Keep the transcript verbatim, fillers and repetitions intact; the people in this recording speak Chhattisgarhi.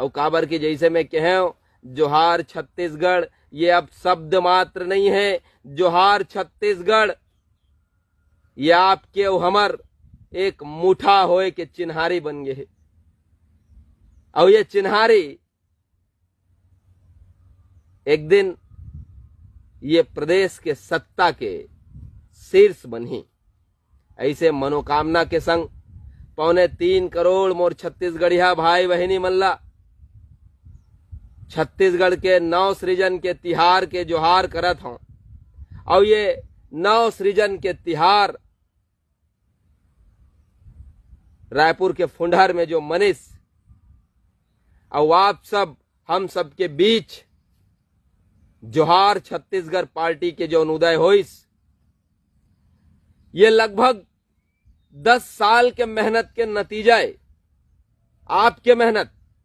अउ काबर के जैसे मैं कहेंव, जोहार छत्तीसगढ़ ये अब शब्द मात्र नहीं है। जोहार छत्तीसगढ़ ये आपके अउ हमर एक मुठा होए के चिन्हारी बन गे हे। अउ ये चिन्हारी एक दिन ये प्रदेश के सत्ता के शीर्ष बनही। ऐसे मनोकामना के संग पौने तीन करोड़ मोर छत्तीसगढ़िया भाई बहिनी मन ला छत्तीसगढ़ के नव सृजन के तिहार के जोहार करत हौं। अउ ये नव सृजन के तिहार रायपुर के फुंडहर में जो मनिस, अउ आप सब, हम सब के बीच जोहार छत्तीसगढ़ पार्टी के जौन उदय होइस, ये लगभग दस साल के मेहनत के नतीजा है। आपके मेहनत,